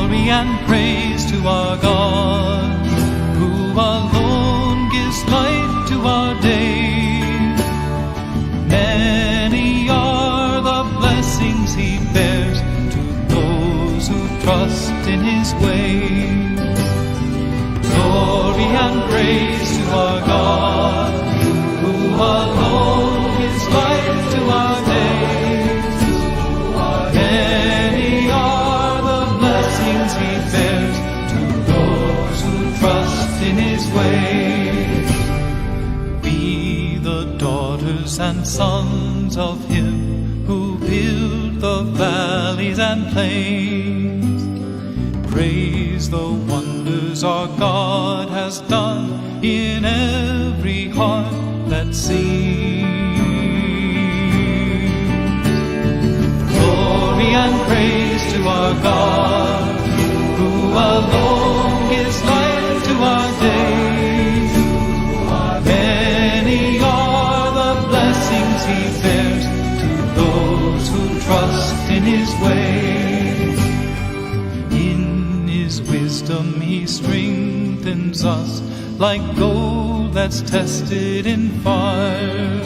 Glory and praise to our God, who alone gives light to our days. Many are the blessings he bears to those who trust in his ways. Glory and praise to our God, who alone gives light to our days. Many are the blessings he bears to those who trust in his ways. Be the daughters and sons of him who build the valleys and plains. Praise the wonders our God has done in every heart that sings. Glory and praise to our God, who alone gives light to our days. Many are the blessings he bears to those who trust in his ways. In his wisdom he strengthens us like gold that's tested in fire.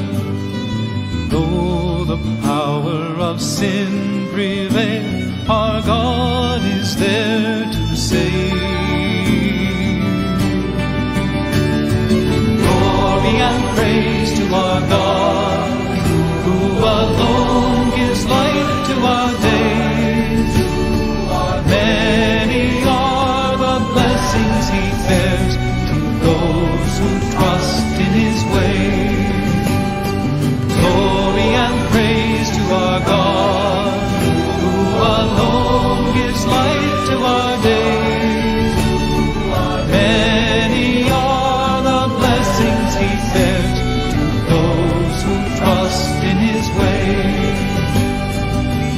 Though the power of sin prevail, our God is there to save. Glory and praise to our God, who alone gives light to our days. Many are the blessings he bears to those who trust in his ways. Glory and praise to our God, who alone gives light to our days. Many are the blessings he bears to those who trust in his ways.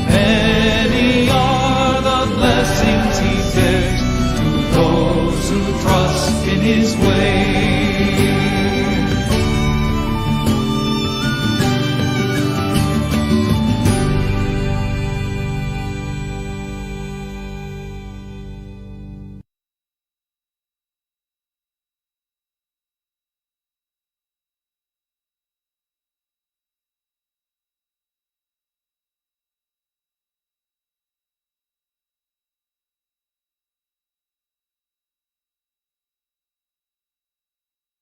Many are the blessings he bears to those who trust in his ways.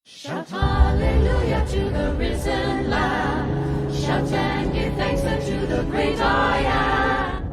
Shout hallelujah to the risen Lamb. Shout and give thanks unto the great I Am.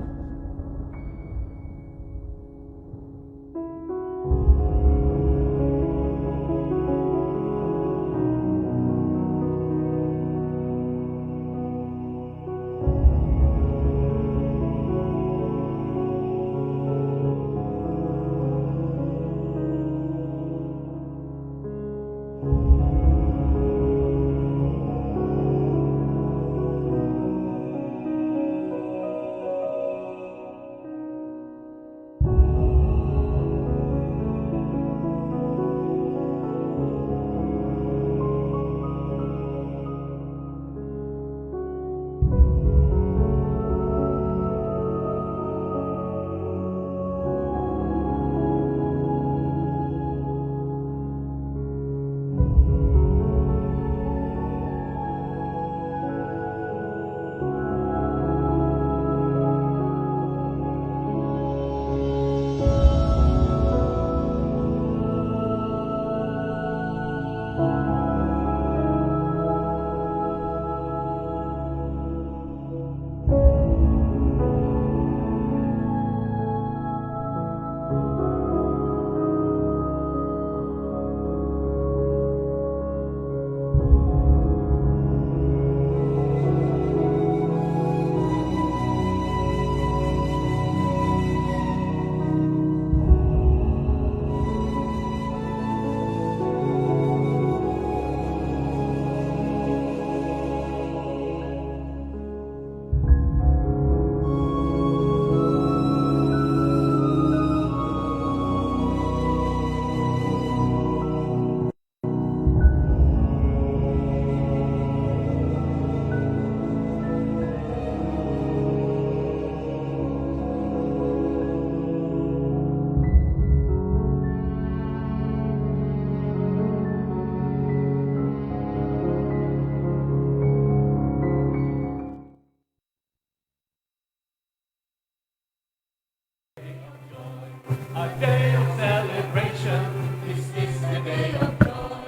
A day of celebration. This is the day of joy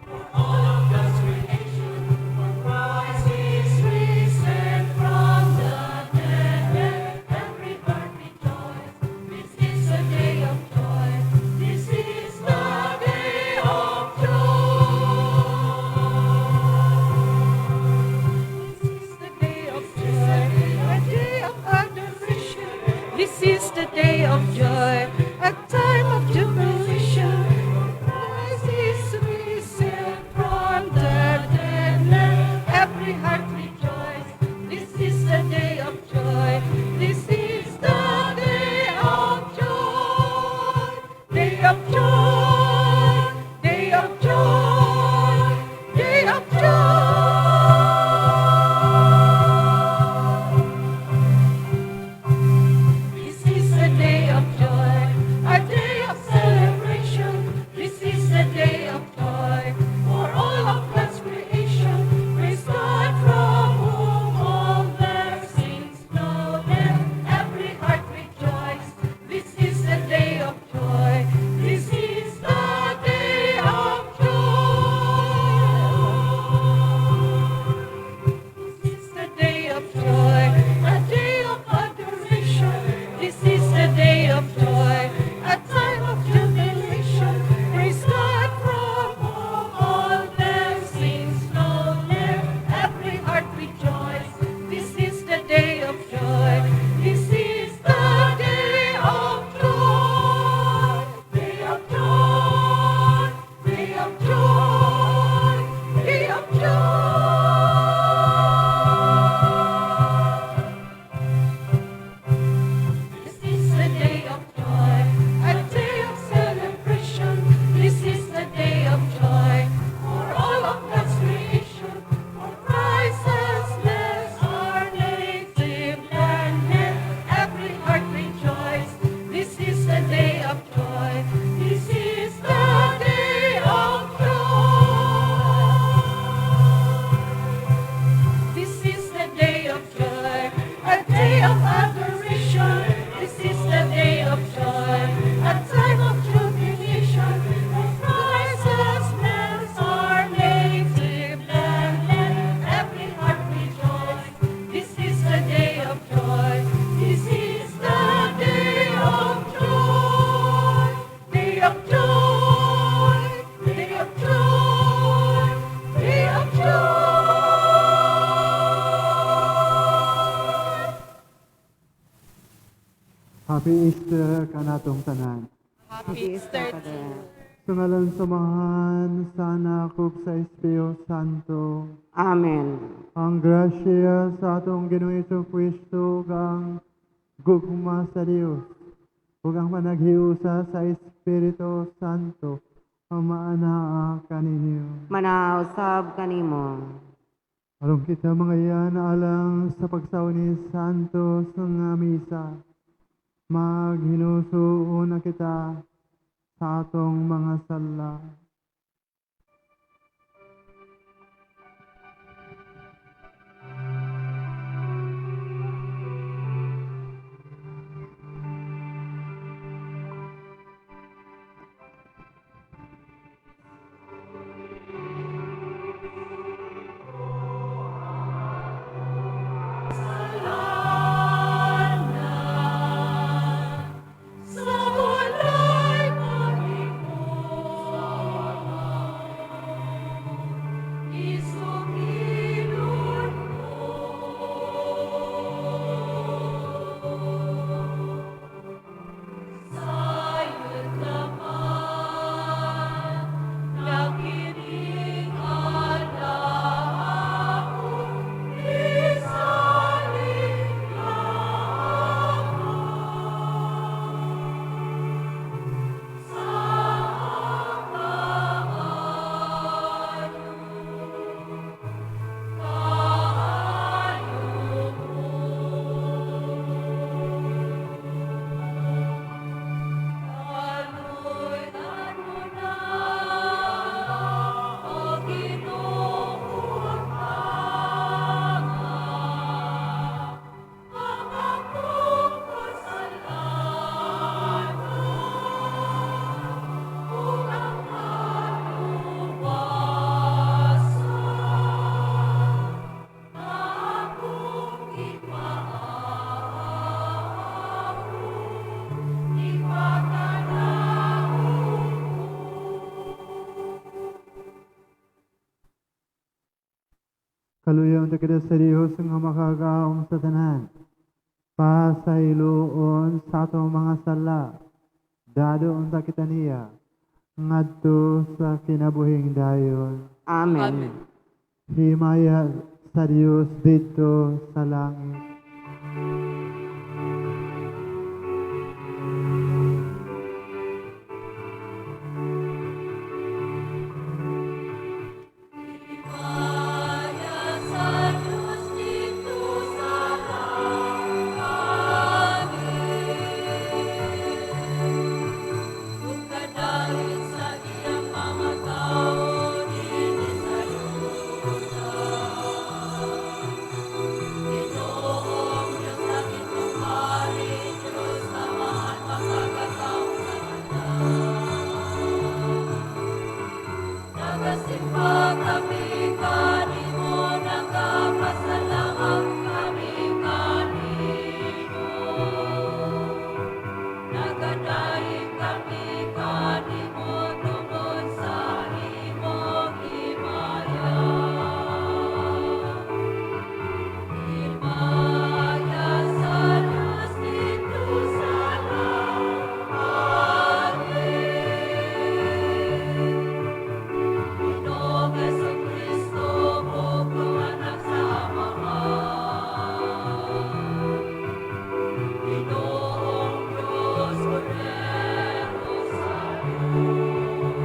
for all of God's creation. For Christ is risen from the dead. Let every heart rejoice. This is a day of joy. This is the day of joy. This is the day of joy, a day of adoration. This is the day of joy, a time of jubilation. Christ is risen from the dead. Let every heart rejoice. This is the day of joy. This is the day of joy. Day of joy. Day of joy. Day of joy. This is the day of joy, a day of celebration. This is the day of joy for all of God's creation. Praise God, from whom all blessings flow. Let every heart rejoice. This is the day of joy. This is the day of joy. This is the day of joy, a day of adoration. This is the day of joy, a time of jubilation. Praise God, from whom all blessings flow. Let every heart rejoice. This is the day of joy. This is the day of joy. Day of joy. Day of joy. Day of joy. This is the day of joy, a day of celebration. This is the day of joy for all of God's creation. For Christ has blessed our native land. Let every heart rejoice. This is the day of joy. This is the day of joy. This is the day of joy, a day of adoration. This is the day of joy, a time of jubilation. For Christ has blessed our native land. Let every heart rejoice. This is the day of joy. This is the day of joy. Day of joy. Day of joy. Day of joy. Happy Easter kanatong tanan. Happy Easter to you. Sa ngalan sa Amahan, sa Anak ug sa Espiritu Santo. Amen. Ang grasya sa atong Ginoong Kristo ug ang gugma sa Dios ug ang panaghiusa sa Espiritu Santo ang maanaa kaninyo. Manaa usab kanimo. Aron kita mga yan alang sa pagsaw ni Santo sa nga misa, maghinuso una kita sa atong mga sala. Sa walay pag-ibig. Kaluyon kita sa Diyos nga makagagahom sa tanan. Pasayloon sa atong mga sala. Dado unta kita niya ngadto sa kinabuhing dayon. Amen. Amen. Himaya sa Diyos didto sa langit. Sa Diyos dito sa langit, ug kadahin sa iyang mga tawo dinhi sa yuta. Ginoong Diyos dakong Hari, Diyos Amahan makagagahom sa tanan. Nagasimba kami kanimo, nagapasalamat kami kanimo. Nagadayeg kami kanimo tungod sa imong himaya. Himaya sa Diyos didto sa langit. Ginoong Hesukristo, bugtong Anak sa Amahan. Ginoong Diyos, Kordero sa Diyos.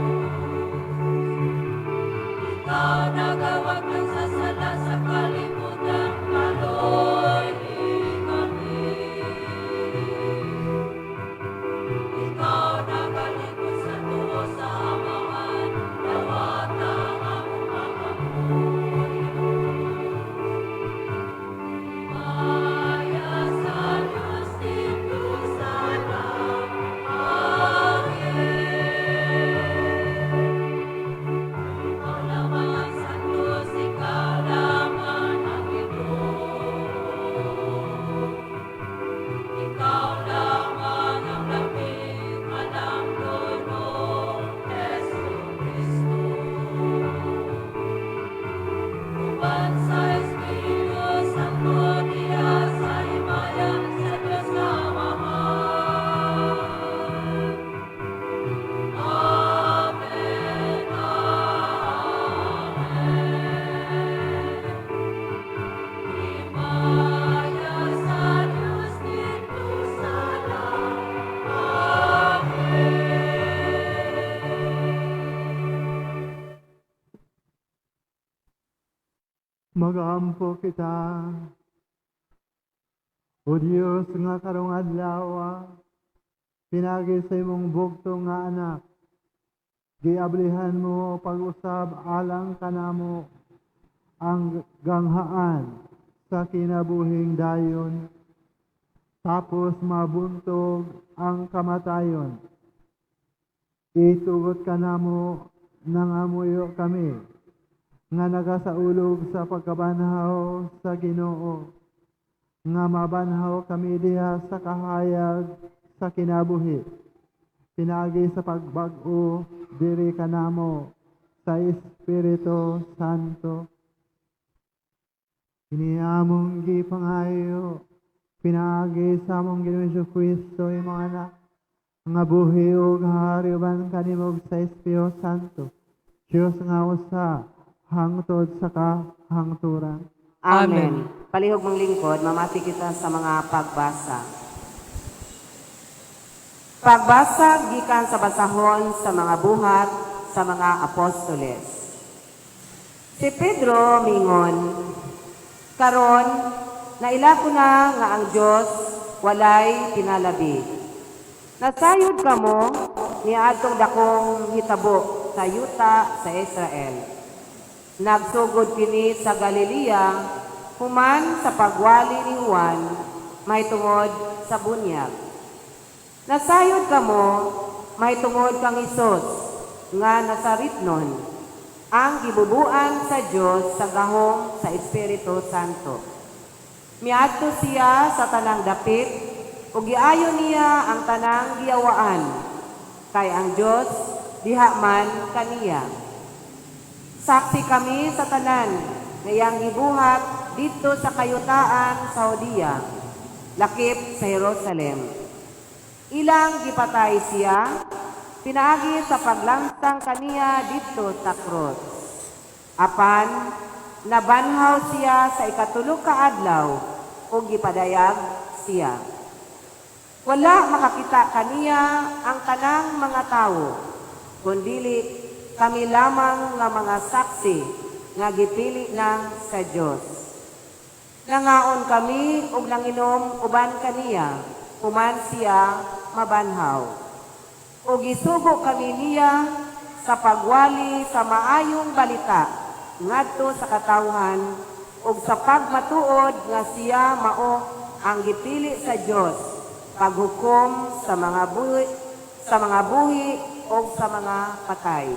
Ikaw nagawagtang sa sala sa kalibutan, kaloy-i kami. Ikaw nagalikod sa tuo sa Amahan, dawata ang among pangamuyo. Himaya sa Diyos didto sa langit. Ikaw lamang ang santo, ikaw lamang ang Ginoo. Ikaw lamang ang labing malamdono, Hesukristo. Uban sa Espiritu Santo diha sa himaya sa Diyos nga Amahan. Amen. Amen. Himaya sa Diyos didto sa langit. Magampo kita. O Diyos nga karong adlaw, pinaagi sa imong bugtong nga anak, giablihan mo pag-usab alang kanamo ang ganghaan sa kinabuhing dayon, tapos mabuntog ang kamatayon. Itugot kanamo nangamuyo kami nga nagasaulog sa pagkabanhaw sa Ginoo, nga mabanhaw kami diha sa kahayag sa kinabuhi pinaagi sa pagbag-o diri kanamo sa Espiritu Santo. Kini among gipangayo pinaagi sa among Ginoong Hesukristo, imong Anak, nga buhi ug hari uban kanimo sa Espiritu Santo, Diyos nga usa hangtod sa kahangturan. Amen. Palihog manglingkod, mamati kita sa mga pagbasa. Pagbasa gikan sa basahon sa mga Buhat sa mga Apostoles. Si Pedro mingon, "Karon, naila ko na nga ang Dios walay pinalabi. Nasayod kamo niadtong dakong hitabo sa yuta sa Israel. Nagsugod kini sa Galilea human sa pagwali ni Juan mahitungod sa bunyag. Nasayod kamo mahitungod kang Hesus nga Nazaretnon, ang gibubuan sa Dios sa gahom sa Espiritu Santo. Miadto siya sa tanang dapit ug giayo niya ang tanang giyawaan, kay ang Dios diha man kaniya. Saksi kami sa tanan nga iyang gibuhat didto sa kayutaan sa Judea, lakip sa Jerusalem. Ilang gipatay siya pinaagi sa paglansang kaniya didto sa krus. Apan nabanhaw siya sa ikatulo ka adlaw ug gipadayag siya. Wala makakita kaniya ang tanang mga tawo, kundili kami lamang nga mga saksi nga gipili na sa Dios. Nangaon kami ug nanginom uban kaniya, human siya mabanhaw. Ug gisugo kami niya sa pagwali sa maayong balita ngadto sa katawhan ug sa pagmatuod nga siya mao ang gipili sa Dios paghukom sa mga buhi ug sa mga patay.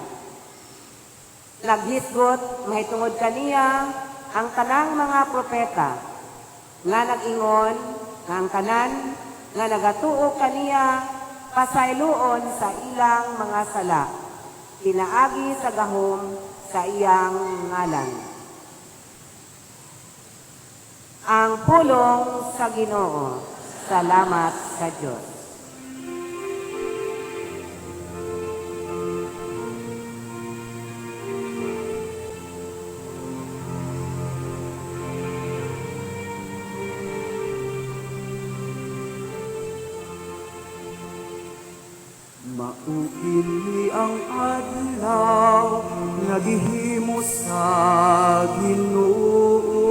Naghisgot mahitungod kaniya ang tanang mga propeta nga nag-ingon nga ang tanan nga nagatuo kaniya pasayloon sa ilang mga sala pinaagi sa gahom sa iyang ngalan. Ang pulong sa Ginoo. Salamat sa Dios. Mao kini ang adlaw nga gihimo sa Ginoo.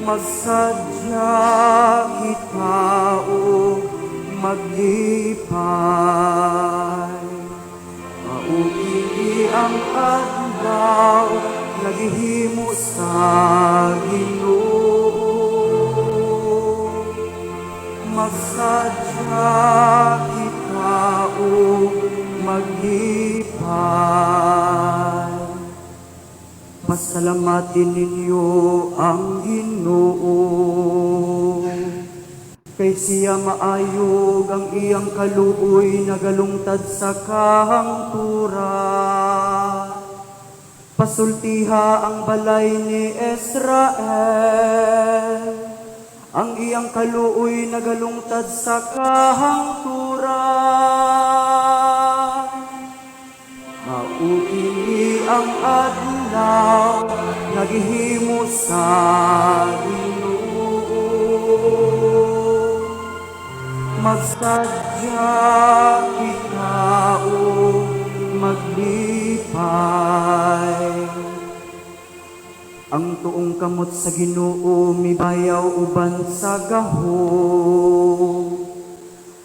Magsadya kita ug maglipay. Mao kini ang adlaw nga gihimo sa Ginoo. Magsadya kita ug maglipay. Pasalamatin ninyo ang Ginoo. Kay siya maayo, ang iyang kaluoy nagalungtad sa kahangturan. Pasultiha ang balay ni Israel. Ang iyang kaluoy nagalungtad sa kahangturan. Mao kini ang adlaw nga gihimo sa Ginoo. Magsadya kita ug maglipay. Ang tuong kamot sa Ginoo mibayaw uban sa gahom.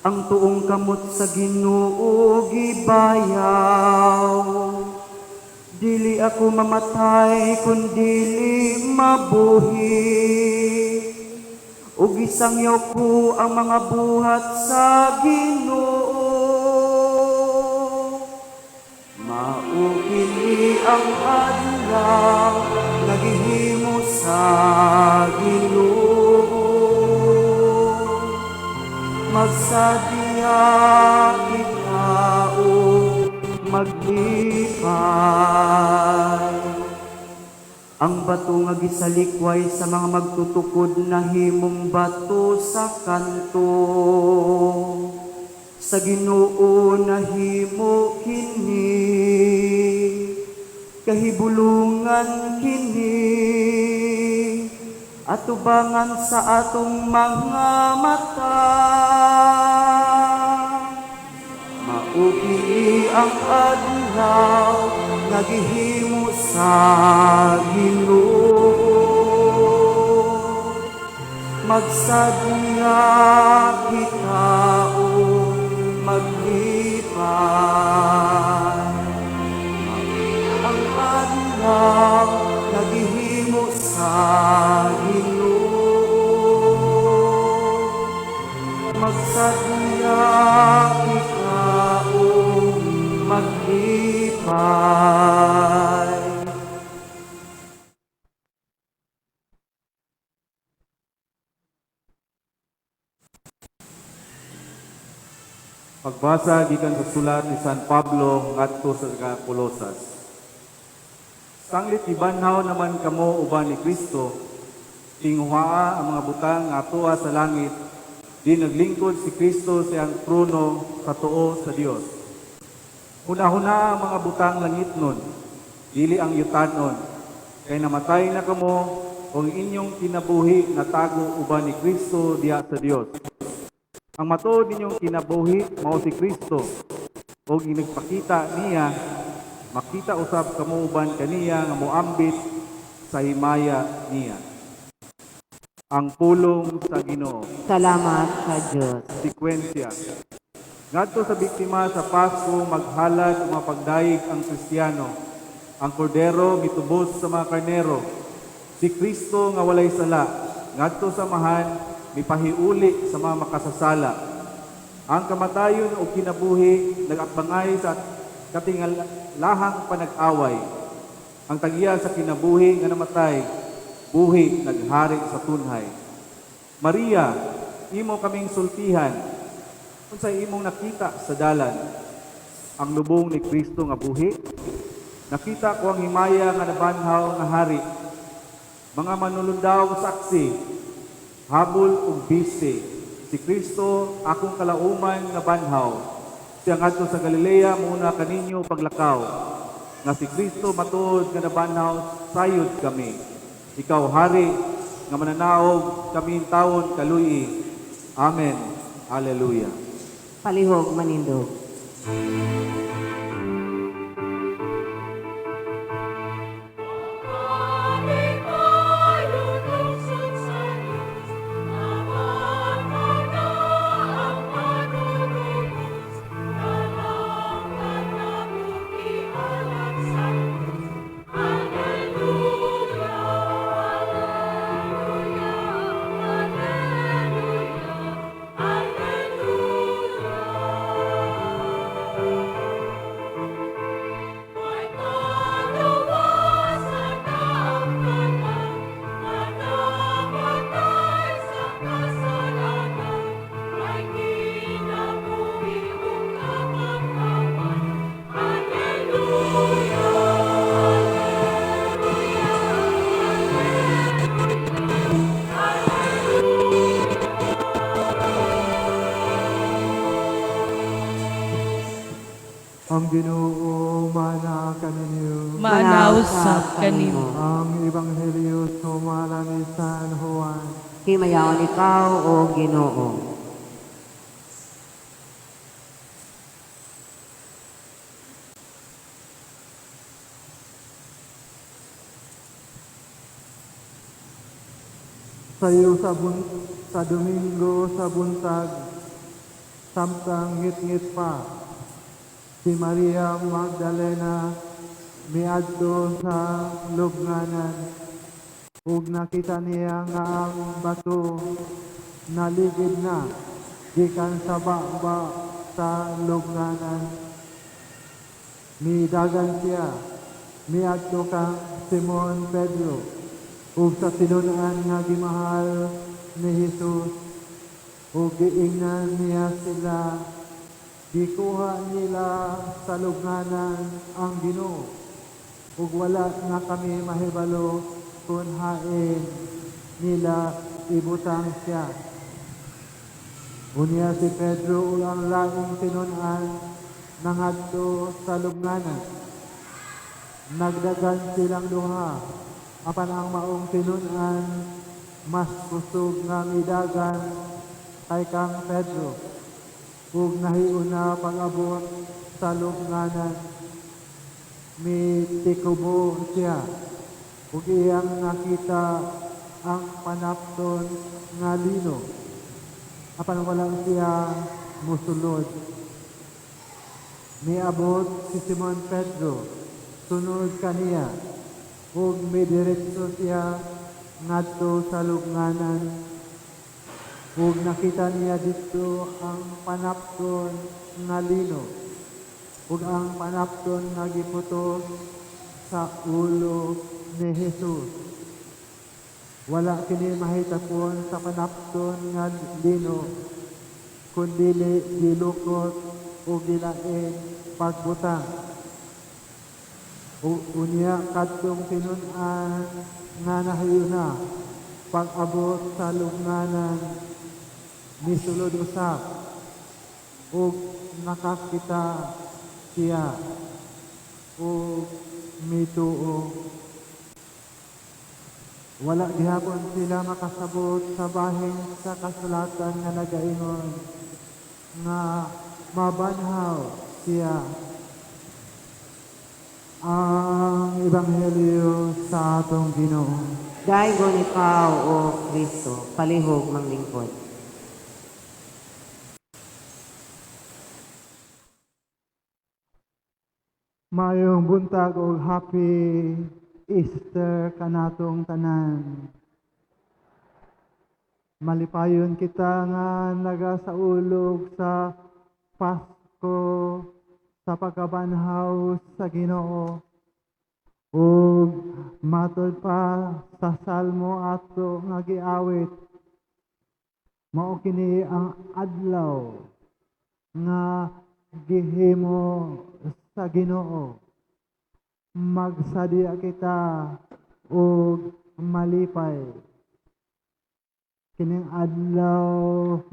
Ang tuong kamot sa Ginoo gibayaw. Dili ako mamatay kun dili mabuhi. Ug isangyaw ko ang mga buhat sa Ginoo. Mao kini ang adlaw nga gihimo sa Ginoo. Magsadya kita ug maglipay. Ang bato nga gisalikway sa mga magtutukod nahimong bato sa kanto. Sa Ginoo nahimo kini, kahibulungan kini, atubangan sa atong mga mata. Mao kini ang adlaw nga gihimo sa Ginoo. Magsadya kita ug maglipay. Ang adlaw nga gihimo sa Ginoo. Magsadya kita ug maglipay. Pagbasa gikan sa sulat ni San Pablo ngadto sa taga Colosas. Sanglit gibanhaw naman kamo uban ni Kristo, tinguhaa ang mga butang nga atoa sa langit, di naglingkod si Kristo sa iyang trono sa tuo sa Dios. Hunahuna ang mga butang langitnon, dili ang yutanon, kay namatay na kamo ug ang inyong kinabuhi natago uban ni Kristo diha sa Dios. Ang matuod ninyong kinabuhi mao si Kristo, ug nagpakita niya, makita usab kamo uban kaniya nga moambit sa himaya niya. Ang pulong sa Ginoo. Salamat sa Diyos. Sekwensya. Ngadto sa biktima sa Pasko, maghalad ug mapagdayeg ang Kristiyano. Ang kordero mitubos sa mga karnero. Si Kristo nga walay sala, ngadto sa Amahan, mipahiuli sa mga makasasala. Ang kamatayon o kinabuhi nag-atbangay sa katingalahang panag-away. Ang tag-iya sa kinabuhi nga namatay, buhi naghari sa tunhay. Maria, imo kaming sultihan, unsay imong nakita sa dalan? Ang lubong ni Kristo nga buhi? Nakita ko ang himaya nga nabanhaw nga hari. Mga manulundaw saksi, habol ug bise. Si Kristo akong kalauman nga banhaw. Siya ngadto sa Galilea mouna kaninyo paglakaw. Nga si Kristo matuod nga nabanhaw, sayod kami. Ikaw hari nga mananaog kami tawon kaluyi. Amen. Hallelujah. Palihog manindog. Ang Ginoo mana kaninyo. Manausap kanimo. Ang Ebanghelyo sumala ni San Juan. Himayaon ikaw, O Ginoo. Sayo sa Domingo sa buntag, samtang ngit-ngit pa, si Maria Magdalena miadto sa lubnganan ug nakita niya nga ang bato naligid na gikan sa baba sa lubnganan. Midagan siya, miadto kang Simon Pedro ug sa tinun-an nga gimahal ni Jesus, ug giingnan niya sila, gikuha nila sa lubnganan ang Ginoo, ug wala na kami mahibalo kung hain nila ibutang siya. Unya si Pedro ug ang laing tinun-an nangadto sa lubnganan. Nagdagan silang duha, apan ang maong tinun-an mas kusog nga midagan kay kang Pedro, ug nahiuna pag-abot sa lubnganan. Mitikubo siya, ug iyang nakita ang panapton nga lino, apan wala siya musulod. Miabot si Simon Pedro sunod kaniya, ug midiretso siya ngadto sa lubnganan, ug nakita niya didto ang panapton nga lino, ug ang panapton nga giputos sa ulo ni Jesus. Wala kini mahitapon sa panapton nga lino, kundili gilukot ug gilain pagbutang. Unya kadtong tinun-an nga nahiuna, pag-abot sa lubnganan, misulod usab ug nakakita siya ug mituo. Wala gihapon sila makasabot sa bahin sa kasulatan nga nagaingon nga mabanhaw siya. Ang Ebanghelyo sa atong Ginoo. Daygon ikaw, O Kristo, palihog manglingkod. Maayong buntag og happy Easter kanatong tanan. Malipayon kita nga nagasaulog sa Pasko sa pagkabanhaw sa Ginoo. Ug matod pa sa salmo ato nga giawit, mao kini ang adlaw nga gihimo sa Ginoo. Magsadya kita ug malipay. Kining adlaw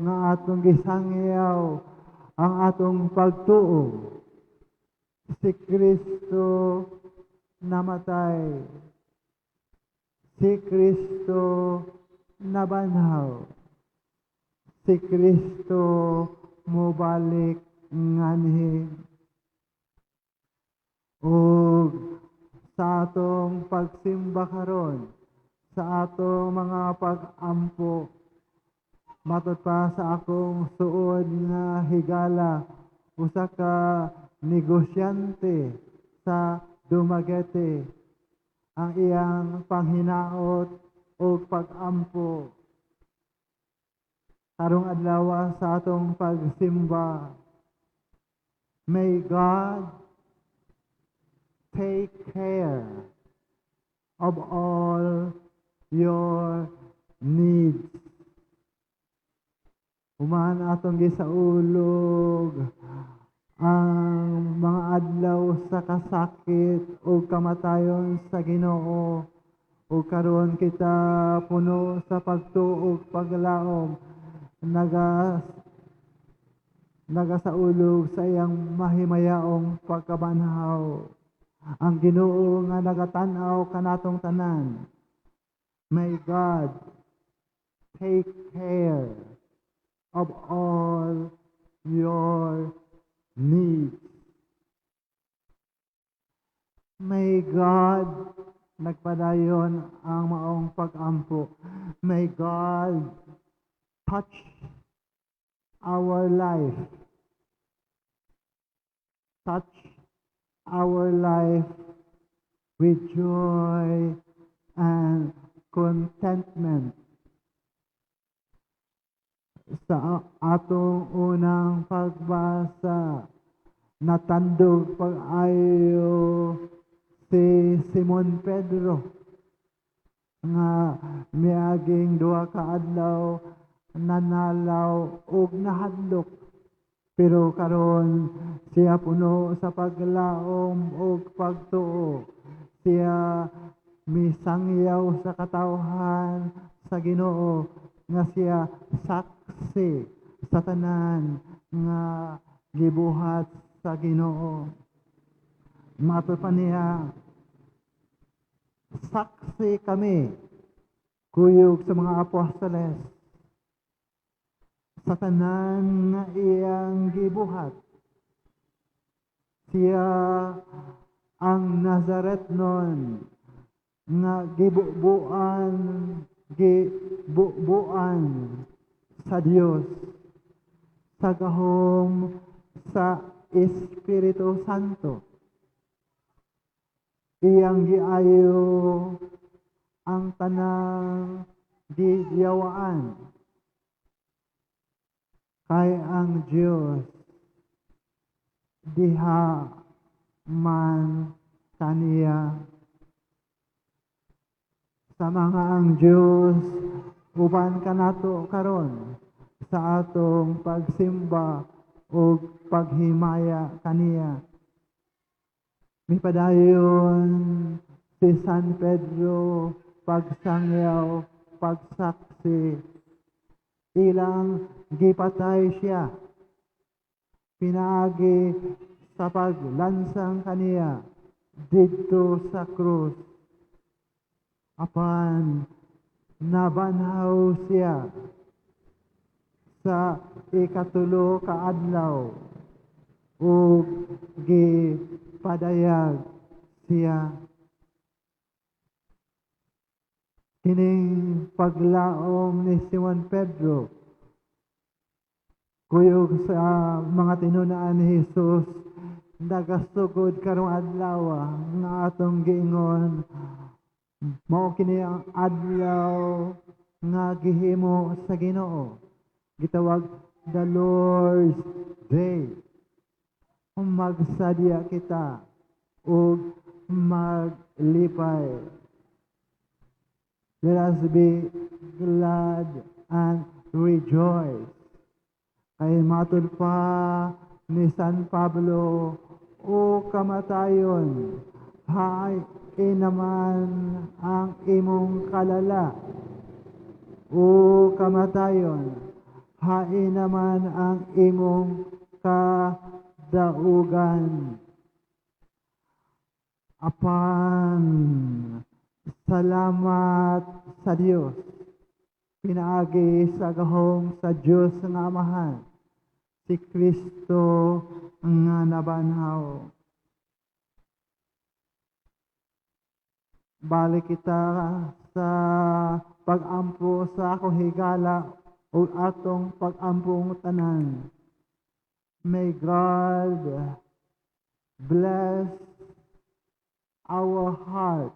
nga atong gisangyaw ang atong pagtuo. Si Kristo namatay. Si Kristo nabanhaw. Si Kristo mobalik nganhi. Ug sa atong pagsimba karon, sa atong mga pag-ampo, matod pa sa akong suod nga higala, usa ka negosyante sa Dumaguete, ang iyang panghinaot o pag-ampo karong adlaw sa atong pagsimba. May God take care of all your needs. Human atong gisaulog ang mga adlaw sa kasakit o kamatayon sa Ginoo, o karon kita puno sa pagtuo ug paglaom nagasaulog sa iyang mahimayaong pagkabanhaw. Ang Ginoo nga nagatan-aw kanatong tanan. May God take care of all your needs. May God, nagpadayon ang maong pag-ampo. May God touch our life. Touch our life with joy and contentment. Sa atong unang pagbasa, natandog pag-ayo si Simon Pedro nga miaging 2 ka adlaw nanalaw og nahadlok, pero karon siya puno sa paglaom og pagtuo. Siya misangyaw sa katawhan sa Ginoo nga siya saksi sa tanan nga gibuhat sa Ginoo. Mato pa niya, saksi kami kuyog sa mga apostoles sa tanan nga iyang gibuhat. Siya ang Nazaretnon nga gibubuan sa Dios sa gahom sa Espiritu Santo. Iyang giayo ang tanang giyawaan, kay ang Dios diha man kaniya. Sa mga ang Dios uban kanato karon sa atong pagsimba ug paghimaya kaniya. Mipadayon si San Pedro pagsangyaw, pagsaksi. Ilang gipatay siya. Pinaagi sa paglansang kaniya didto sa krus. Apan nabanhaw siya sa ikatulo ka adlaw ug gipadayag siya. Kining paglaom ni Simon Pedro kuyog sa mga tinun-an ni Jesus nagasugod karong adlaw nga atong giingon mao kini ang adlaw nga gihimo sa Ginoo, gitawag the Lord's Day. Magsadya kita ug maglipay. Let us be glad and rejoice. Kay matud pa ni San Pablo, "O kamatayon, hain naman ang imong kalala? O kamatayon, hain naman ang imong kadaugan?" Apan salamat sa Dios, pinaagi sa gahom sa Dios nga Amahan, si Kristo nga nabanhaw. Balik kita sa pag-ampo sa akong higala o atong pag-ampong tanan. May God bless our heart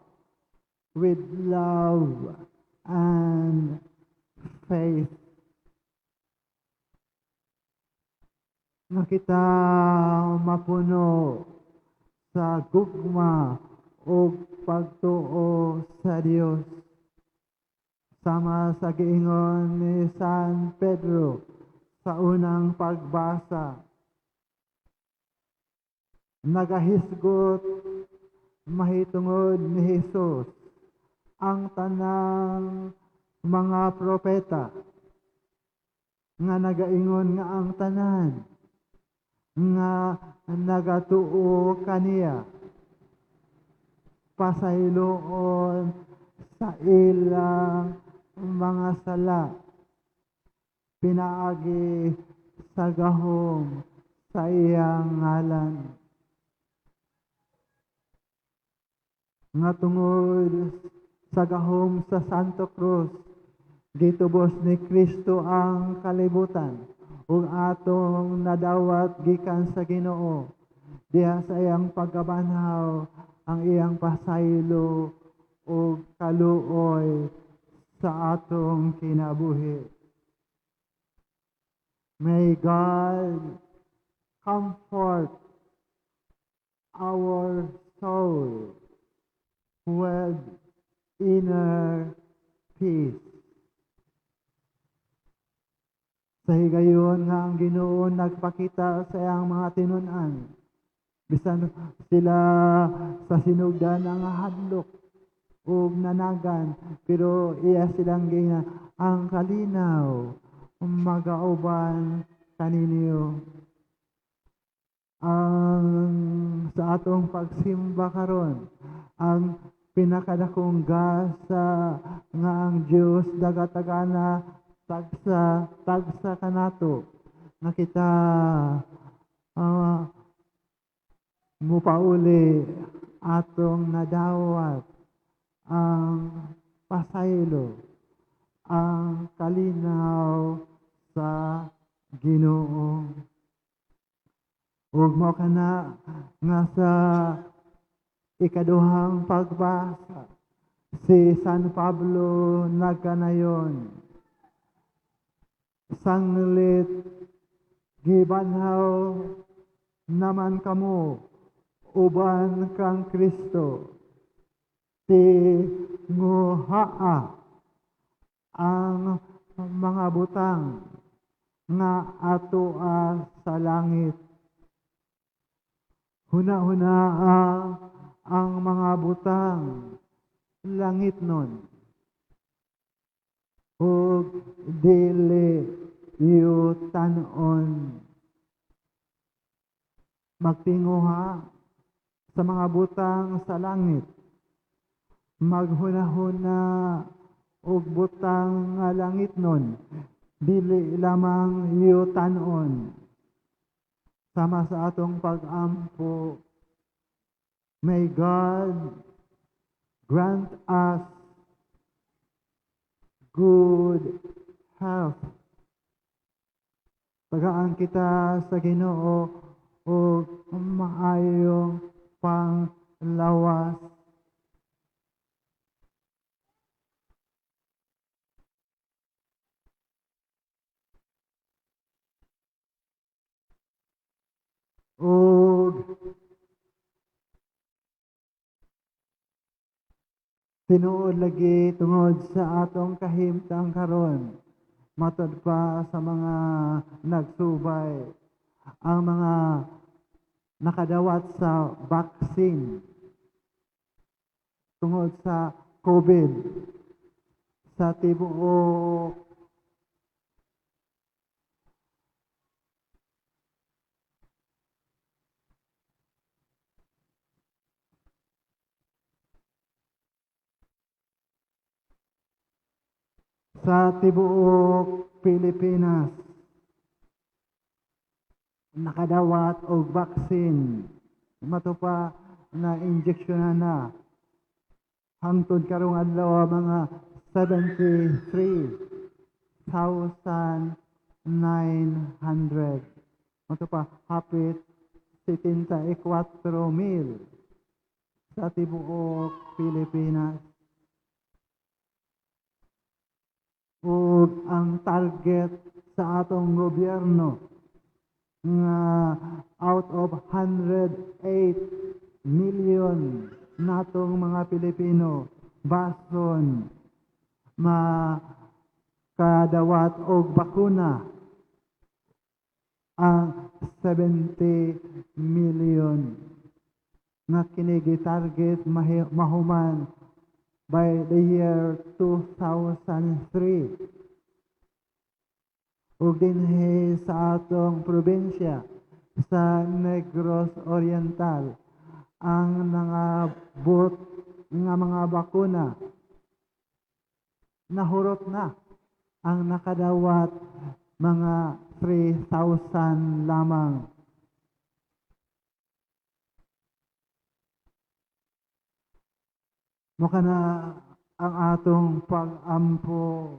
with love and faith. Nga kita mapuno sa gugma o pagtuo sa Dios. Sama sa giingon ni San Pedro sa unang pagbasa, nagahisgot mahitungod ni Jesus ang tanang mga propeta nga nagaingon nga ang tanan nga nagatuo kaniya pasayloon sa ilang mga sala pinaagi sa gahom sa iyang ngalan. Nga tungod sa gahom sa Santo Cruz, gitubos ni Kristo ang kalibutan ug atong nadawat gikan sa Ginoo diha sa iyang pagkabanhaw ang iyang pasaylo ug kaluoy sa atong kinabuhi. May God comfort our soul with inner peace. Sa higayon nga ang Ginoo nagpakita sa iyang mga tinun-an, bisan sila sa sinugdan ang hadlok ug nanagan, pero iya silang giingnan, "Ang kalinaw magauban kaninyo." Ang sa atong pagsimba karon, ang pinakadakong gasa nga ang Dios dagatagana tagsa tagsa kanato nga kita mupauli atong nadawat ang pasaylo, ang kalinaw sa Ginoo. Ug mao kana nga sa ikaduhang pagbasa, si San Pablo nagkanayon, "Sanglit gibanhaw naman kamo uban kang Kristo, tinguhaa ang mga butang nga atoa sa langit." Huna-huna ang mga butang langitnon ug dili yutanon. Magtinguha sa mga butang sa langit. Maghunahuna og butang nga langitnon, dili lamang yutanon. Sama sa atong pag-ampo, may God grant us good health. Tagaan kita sa Ginoo og maayong panglawas. Og tinuod lagi tungod sa atong kahimtang karon, matod pa sa mga nagsubay, ang mga nakadawat sa vaccine tungod sa COVID sa tibuok Pilipinas nakadawat og vaccine, mato pa na injeksyonan na hangtod karong adlaw mga 73,900, mato pa hapit 74,000 sa tibuok Pilipinas. Ug ang target sa atong gobyerno nga out of 108 million natong mga Pilipino bason makadawat og bakuna ang 70 million nga kini gi-target mahuman by the year 2003. Ug dinhi sa atong probinsya sa Negros Oriental, ang nangabot nga mga bakuna nahurot na, ang nakadawat mga 3,000 lamang. Mao na ang atong pag-ampo.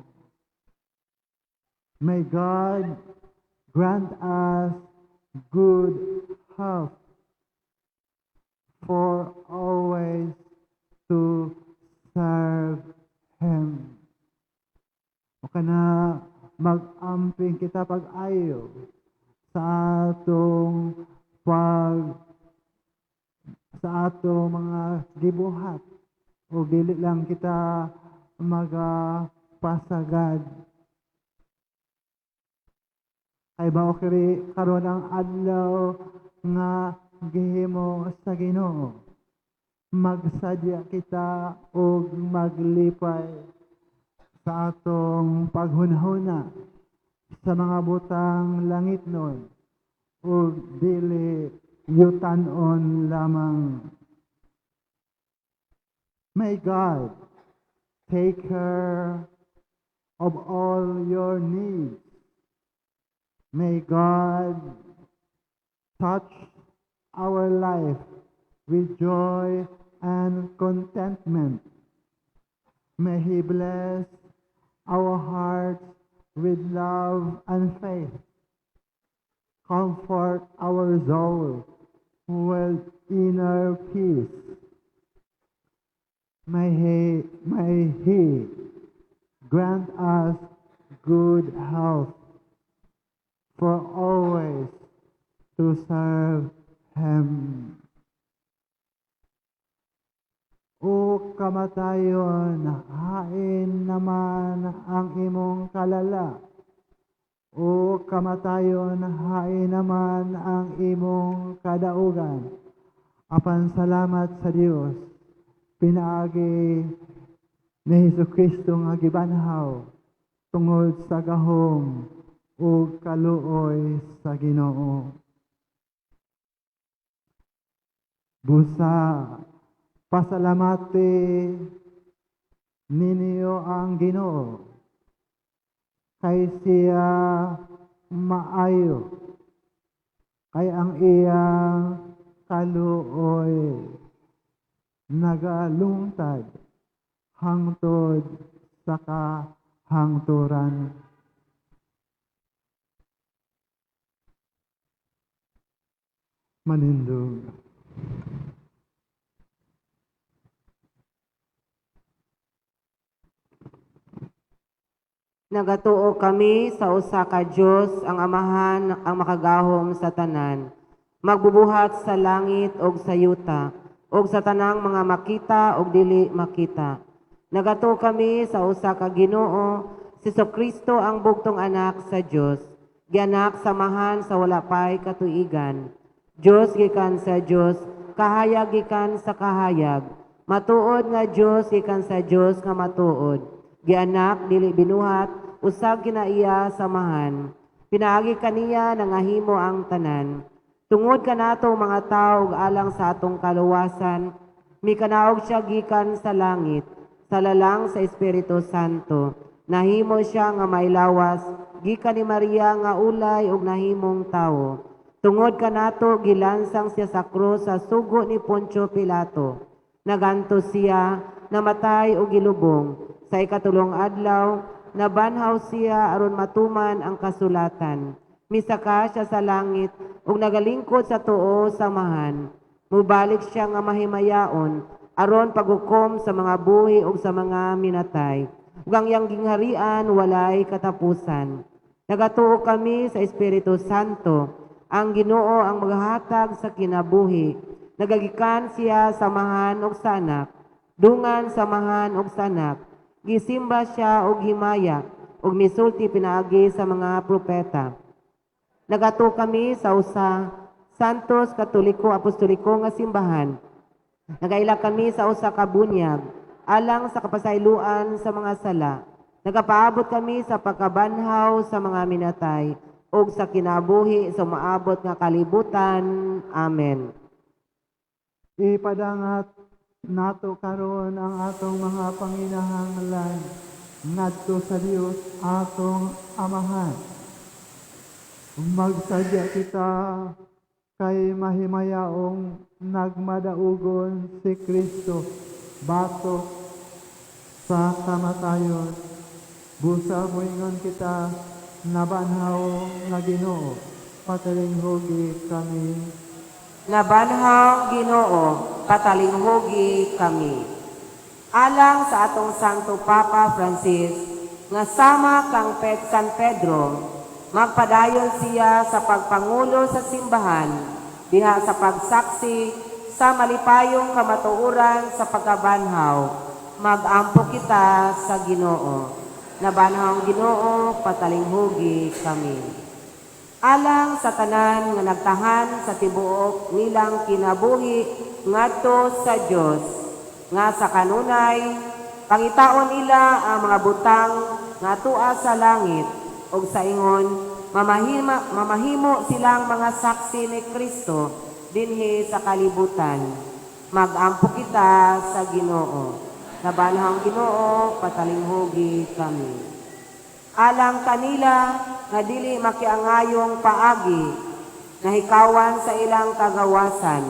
May God grant us good health for always to serve Him. Mao na mag-amping kita pag-ayo sa atong mga gibuhat o dili lang kita magapasagad. Kay mao kiri karon ang adlaw nga gihimo sa Ginoo. Magsadya kita og maglipay sa atong paghunahuna sa mga butang langitnon ug dili yutanon lamang. May God take care of all your needs. May God touch our life with joy and contentment. May He bless our hearts with love and faith. Comfort our soul with inner peace. May He grant us good health for always to serve Him. O kamatayon, hain naman ang imong kalala. O kamatayon, hain naman ang imong kadaugan. Apan salamat sa Dios, pinaagi ni Hesus Kristo nga gibanhaw tungod sa gahom ug kaluoy sa Ginoo. Busa pasalamati ninyo ang Ginoo, kay siya maayo, kay ang iyang kaluoy nagalungtad hangtod sa kahangturan. Manindog. Nagatuo kami sa usa ka Dios, ang Amahan, ang makagahom sa tanan, magbubuhat sa langit ug sa yuta, ug sa tanang mga makita ug dili makita. Nagatuo kami sa usa ka Ginoo, si Kristo ang bugtong anak sa Dios, gianak sa Amahan sa wala pay katuigan. Dios gikan sa Dios, kahayag gikan sa kahayag. Matuod nga Dios gikan sa Dios nga matuod. Gianak dili binuhat, usag kinaiya samahan. Pinaagi kaniya nangahimo ang tanan. Tungod kanato mga tawo ug alang sa atong kaluwasan, mikanaog siya gikan sa langit, sa lalang sa Espiritu Santo. Nahimo siya nga mailawas, gikan ni Maria nga ulay ug nahimong tawo. Tungod kanato gilansang siya sa krus sa sugo ni Poncio Pilato. Naganto siya, namatay ug gilubong. Sa ikatulong adlaw, nabanhaw siya aron matuman ang kasulatan. Misaka siya sa langit ug nagalingkod sa tuo samahan. Mubalik siya nga mahimayaon aron paghukom sa mga buhi ug sa mga minatay. Ug ang iyang gingharian walay katapusan. Nagatuo kami sa Espiritu Santo, ang Ginoo ang maghatag sa kinabuhi. Nagagikan siya samahan og sanak, dungan samahan og sanak. Gisimba siya og himaya ug misulti pinaagi sa mga propeta. Nagatuo kami sa usa Santos Katoliko Apostoliko nga simbahan. Nagaila kami sa usa ka bunyag alang sa kapasayloan sa mga sala. Nagapaabot kami sa pagkabanhaw sa mga minatay ug sa kinabuhi sa maabot nga kalibutan. Amen. Ipadangat nato karon ang atong mga panginahanglan ngadto sa Dios atong Amahan. Magsadya kita kay mahimayaong nagmadaugon si Kristo batok sa kamatayon. Busa moingon kita, nabanhaw nga Ginoo, patalinghugi kami. Nabanhaw Ginoo, patalinghugi kami. Alang sa atong Santo Papa Francis, nga sama kang San Pedro, magpadayon siya sa pagpangulo sa simbahan, diha sa pagsaksi sa malipayong kamatuoran sa pagkabanhaw. Magampo kita sa Ginoo. Nabanhaw Ginoo, patalinghugi kami. Alang sa tanan nga nagtahan sa tibuok nilang kinabuhi ngadto sa Dios, nga sa kanunay pangitaon nila ang mga butang nga tua sa langit, ug sa ingon mamahimo silang mga saksi ni Kristo dinhi sa kalibutan. Magampo kita sa Ginoo. Nabanhaw Ginoo, patalinghugi kami. Alang kanila nga dili makiangayong paagi, nahikawan sa ilang kagawasan,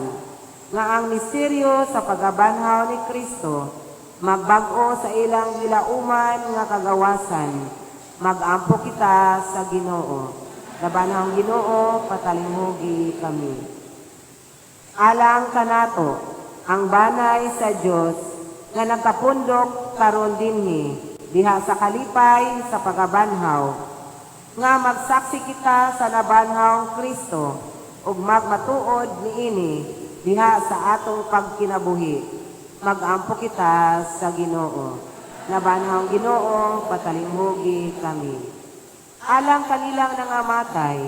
nga ang misteryo sa pagabanhaw ni Kristo magbag-o sa ilang gilauman nga kagawasan. Magampo kita sa Ginoo. Nabanhaw Ginoo, patalinghugi kami. Alang kanato ang banay sa Dios nga nagkapundok karon dinhi diha sa kalipay sa pagabanhaw, nga magsaksi kita sa nabanhaw Kristo ug magmatuod niini diha sa atong pagkinabuhi. Magampo kita sa Ginoo. Nabanhaw Ginoo, patalinghugi kami. Alang kanilang nangamatay,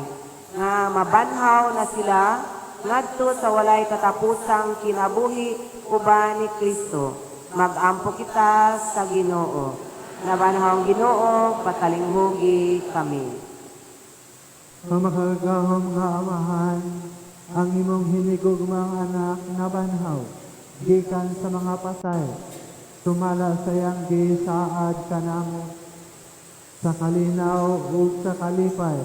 nga mabanhaw na sila ngadto sa walay katapusang kinabuhi uban ni Kristo. Magampo kita sa Ginoo. Nabanhaw ang Ginoo, patalinghugi kami. Ang makagagahom nga Amahan, ang imong hinigugmang anak nabanhaw, gikan sa mga patay, sumala sa iyang gisaad kanamo. Sa kalinaw ug sa kalipay,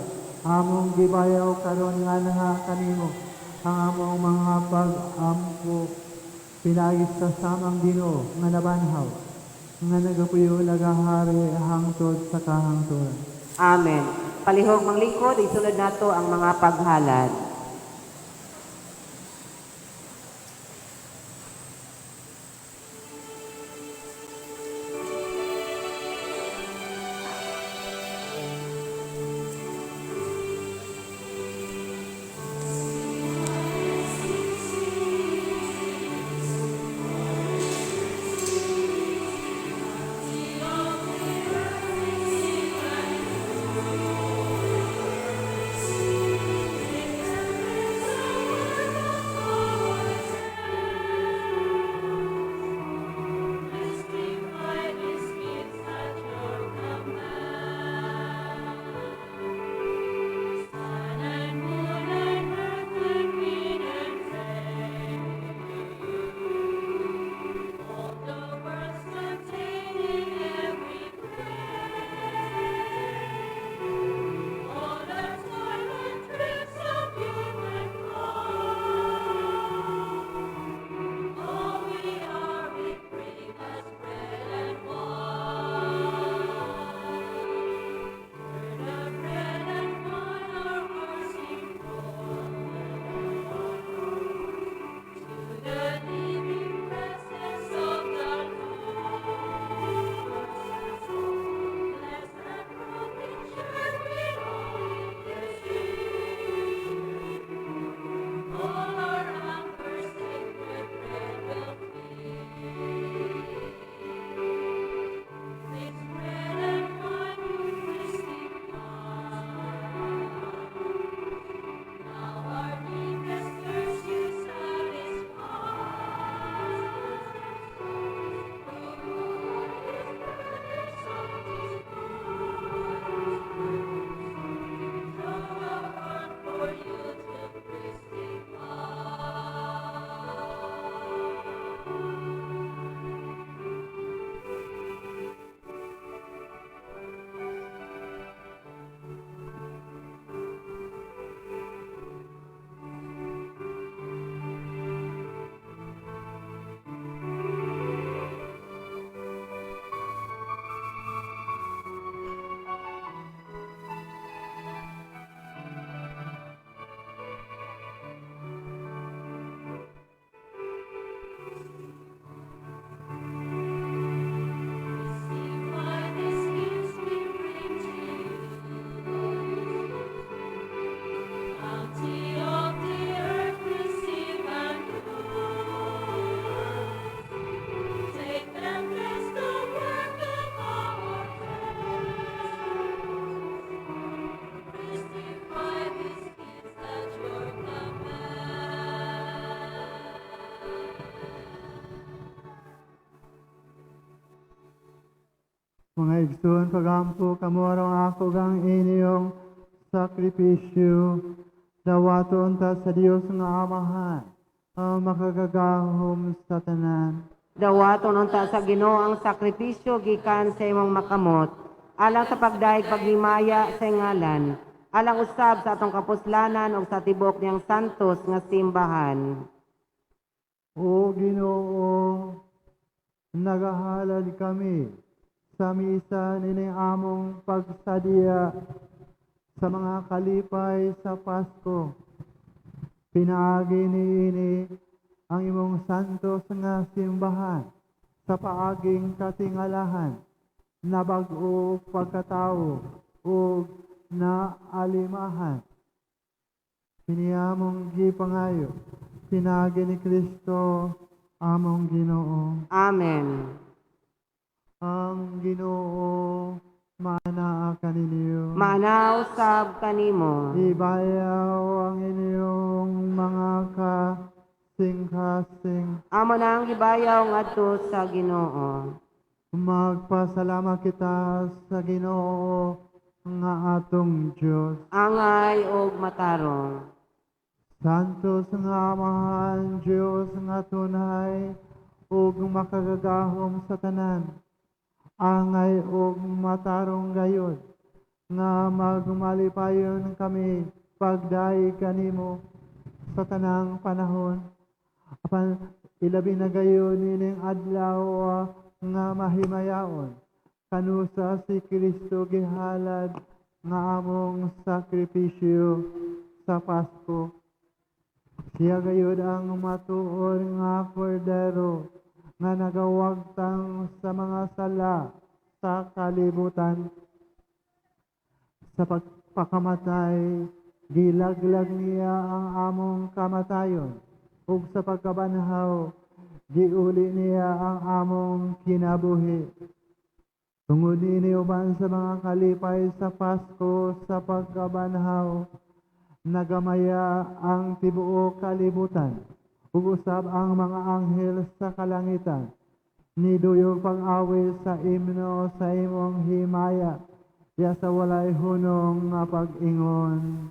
among gibayaw karon nganha kanimo ang among mga pag-ampo, pinaagi sa samang Ginoo nga nabanhaw, nga nagapuyo nagahari hangtod sa kahangturan. Amen. Palihog manglingkod, isulod nato ang mga paghalad. Mga igsoon, pagampo kamo aron ako kang inyong sakripisyo. Dawaton ta sa Dios nga Amahan, ang makagagahom sa tanan. Dawaton unta sa Ginoo ang sakripisyo gikan sa imong makamot, alang sa pagdayeg paghimaya sa ngalan, alang usab sa atong kapuslanan ug sa tibuok niyang santos nga simbahan. O Ginoo, nagahalad kami sa misa nining among pagsadya sa mga kalipay sa Pasko. Pinaagi niini ang imong santos nga simbahan sa paaging katingalahan na bag-o pagkatao ug na alimahan. Kini among gipangayo, pinaagi ni Kristo among Ginoo. Amen. Ang Ginoo maanaa kaninyo. Maanaa usab kanimo. Ibayaw ang inyong mga Kasing-kasing. Amo na ang gibayaw ngadto sa Ginoo. Magpasalamat kita sa Ginoo nga atong Dios. Angay og matarong. Santos nga Amahan, Dios nga tunay ug makagagahom sa tanan. Angay ug matarong gayod nga magmalipayon kami pagdayeg kanimo sa tanang panahon. Apan ilabi na gayon ining adlaw nga mahimayaon kanusa si Kristo gihalad nga among sakripisyo sa Pasko. Siya gayud ang matuod nga kordero nga nagawagtang sa mga sala sa kalibutan. Sa pagpakamatay, gilaglag niya ang among kamatayon, ug sa pagkabanhaw, giuli niya ang among kinabuhi. Tungod niini uban sa mga kalipay sa Pasko sa pagkabanhaw, nagamaya ang tibuok kalibutan, ug usab ang mga anghel sa kalangitan. Niduyog pag-awit sa imno sa imong himaya, ya sa walay hunong nga pag-ingon.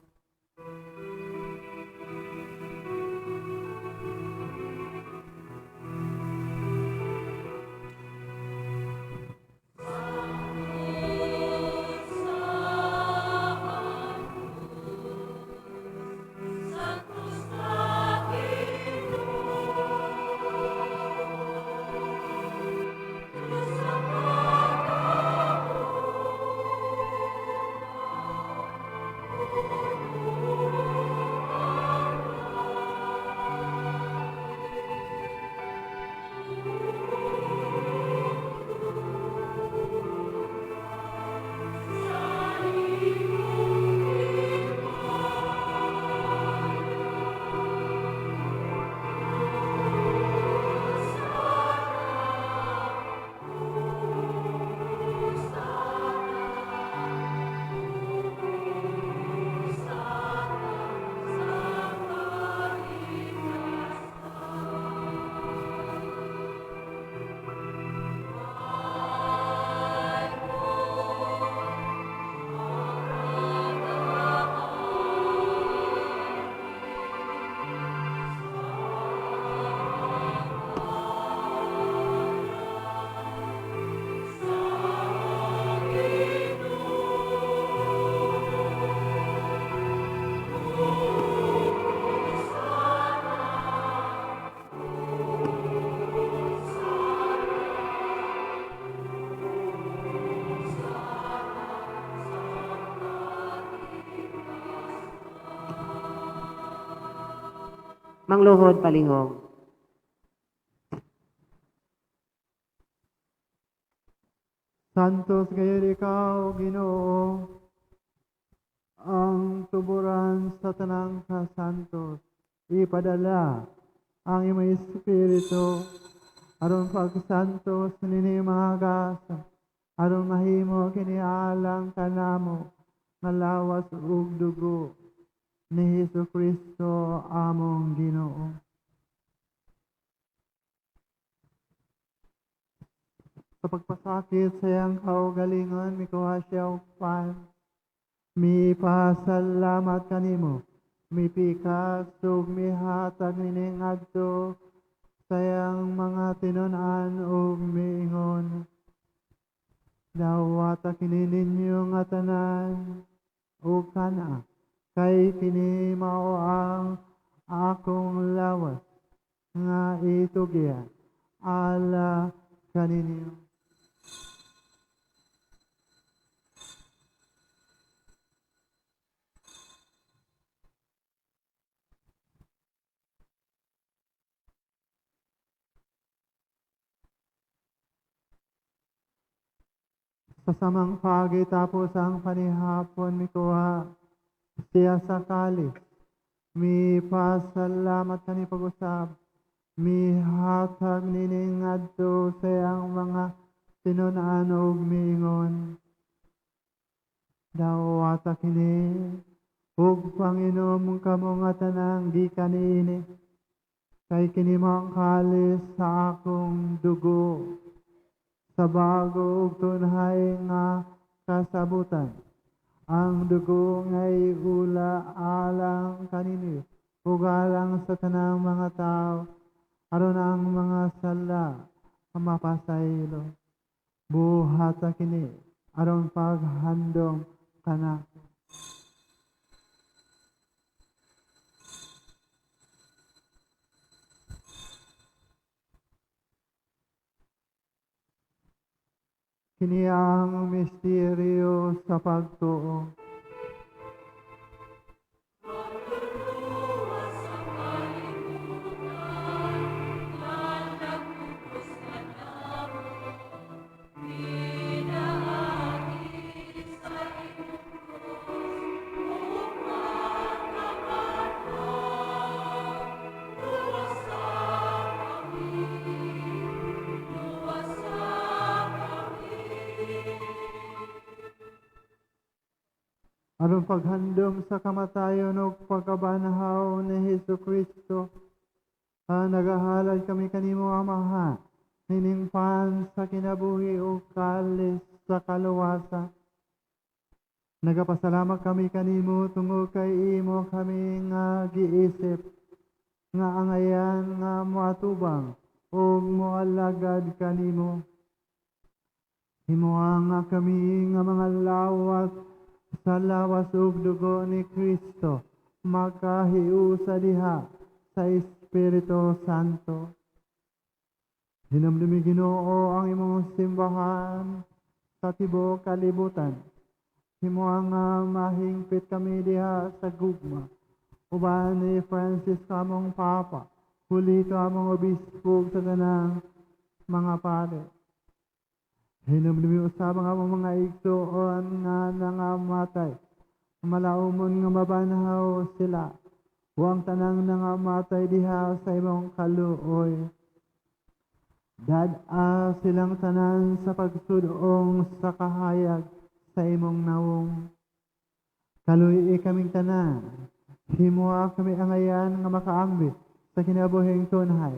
Mangluhod palihog. Santos gayud ikaw, Ginoo, ang tuburan sa tanang kasantos. Ipadala ang imong Espiritu aron pagsantos nini mga gasa, aron mahimo kini alang kanamo nga lawas ug dugo ni Hesus Kristo among Ginoo. Sa pagpasakit sa iyang kaugalingon, mikuha siya og pan. Mipasalamat kanimo, mipikas ug mihatag niini ngadto sa iyang mga tinun-an ug miingon: Dawata kini ninyo nga tanan ug kana, kay kini mao ang akong lawas nga itugyan ala kaninyo. Sa samang pagi tapos ang panihapon, mikuha siya sa kalis. Mipasalamat kani pag-usab. Mihatag niini ngadto sa iyang mga tinun-an ug miingon: Dawata kini ug panginom kamo nga tanan gikan niini. Kay kini mao ang kalis sa akong dugo sa bago ug tunhay nga kasabutan. Ang dugo nga iula alang kaninyo ug alang sa tanang mga tao aron ang mga sala mapasaylo. Buhata kini aron paghandom kanako. Kini ang misteryo sa pagtuo. Aron paghandom sa kamatayon ug pagkabanhaw ni Hesus Kristo, nagahalad kami kanimo, Amahan, nining pan sa kinabuhi ug kalis sa kaluwasan. Nagapasalamat kami kanimo tungod kay imo kami nga giisip nga angayan nga moatubang ug moalagad kanimo. Himoa nga kami nga mga lawas sa lawas ug dugo ni Kristo makahiusa diha sa Espiritu Santo. Hinumdumi, Ginoo, ang imong simbahan sa tibuok kalibutan. Himoa nga mahingpit kami diha sa gugma uban ni Francis among Papa, Julito among Obispo, sa tanang mga pare. Hinumdumi usab ang among mga igsoon nga nangamatay. Malaumon nga mabanhaw sila. Ug ang tanang nangamatay diha sa imong kaluoy. Dad-a silang tanan sa pagsudong sa kahayag sa imong nawong. Kaluy-i kaming tanan. Himoa kami angayan nga makaambit sa kinabuhing tunhay.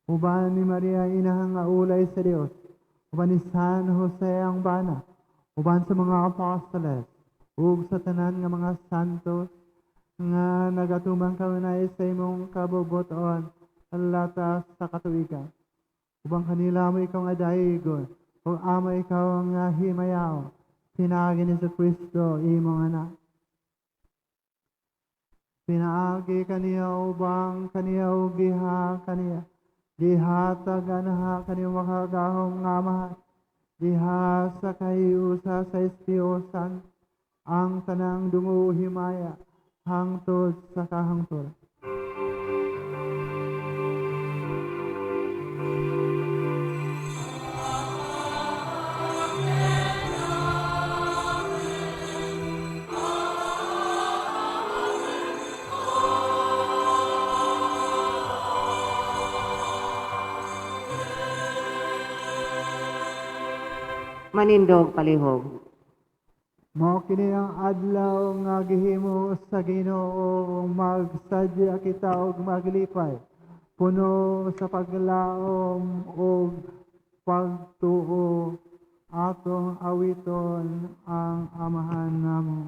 Uban ni Maria, inahang nga ulay sa Dios, uban ni San Jose ang bana, uban sa mga apostoles, ug sa tanan nga mga santos nga nagatumang kanunay sa imong kabubuton latas sa katuigan. Ubang kanila amo ikaw nga daygon, ug amo ikaw nga himayaw, pinaagi ni Kristo imong anak. Pinaagi kaniya ubang kaniya ug giha kaniya. Gihatag anaha kaniya makagagahom nga Amahan. Diha sa kahiusa sa Espiritu Santo ang tanang dungo himaya hangtod sa kahangturan. Manindog palihog. Mao kini ang adlaw nga gihimo sa Ginoo, magsadya kita og maglipay, puno sa paglaom ug pagtuo, atong awiton ang Amahan namo.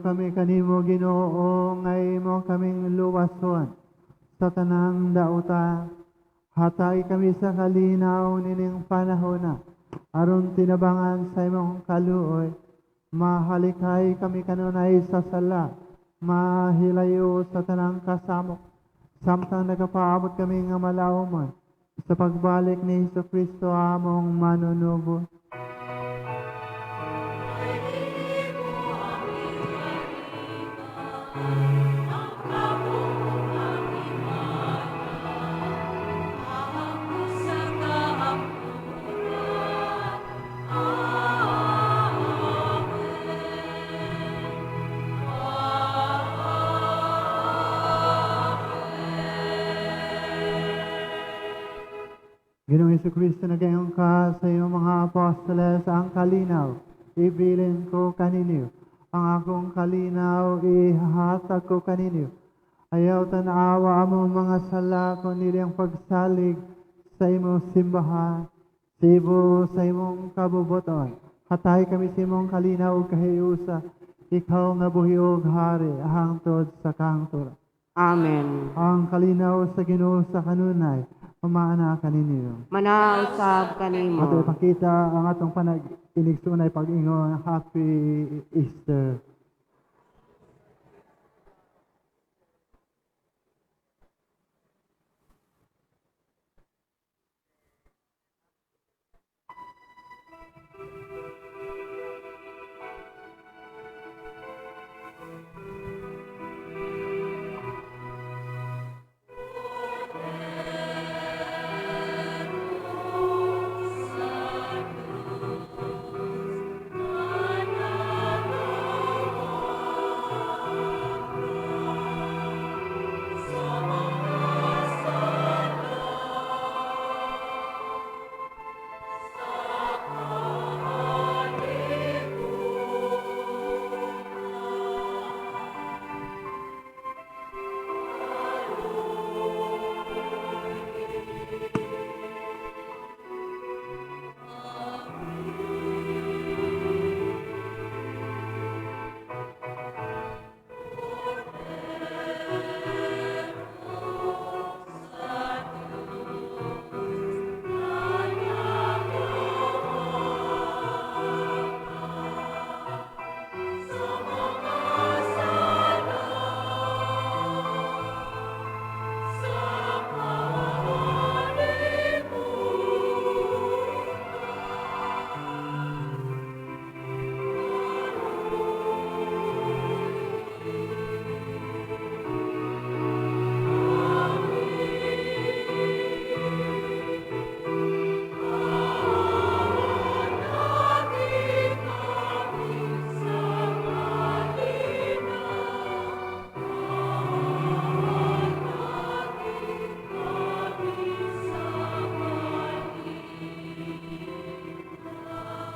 Nagdangop kami kanimo, Ginoo, nga imo kaming luwason sa tanang dauta. Hatagi kami sa kalinaw nining panahona, aron tinabangan sa imong kaluoy. Mahalikay kami kanunay sa sala, mahilayo sa tanang kasamok, samtang nagapaabot kami nga malaumon sa pagbalik ni Hesus Kristo among manunubos. Ginoong Hesus Kristo, nagaingon ka sa iyong mga apostoles, "Ang kalinaw ibilin ko kaninyo. Ang akong kalinaw ihatag ko kaninyo. Ayaw tanawa among mga sala, kundi ang pagsalig sa imong simbahan. Sibo sa imong kabubuton. Hatagi kami sa imong kalinaw ug kahiusa. Ikaw nga buhi ug hari hangtod sa kahangturan." Amen. Ang kalinaw sa Ginoo sa kanunay, humaana kaninyo. Manaa usab kanimo. Ato ipakita ang atong panag-inigsuonay pag-ingon, Happy Easter.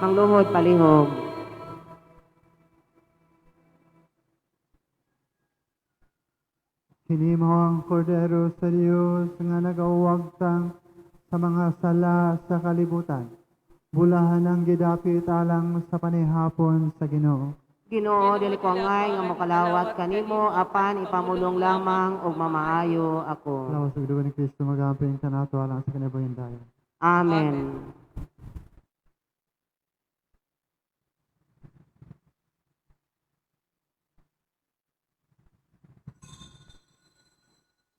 Mangluhod palihog. Kini mao ang Kordero sa Dios nga nagawagtang sa mga sala sa kalibutan. Bulahan ang gidapit alang sa panihapon sa Ginoo. Ginoo, dili ko angay nga mokalawat kanimo, apan ipamulong lamang ug mamaayo ako. Lawas ug dugo ni Kristo magamping kanato alang sa kinabuhing dayon. Amen.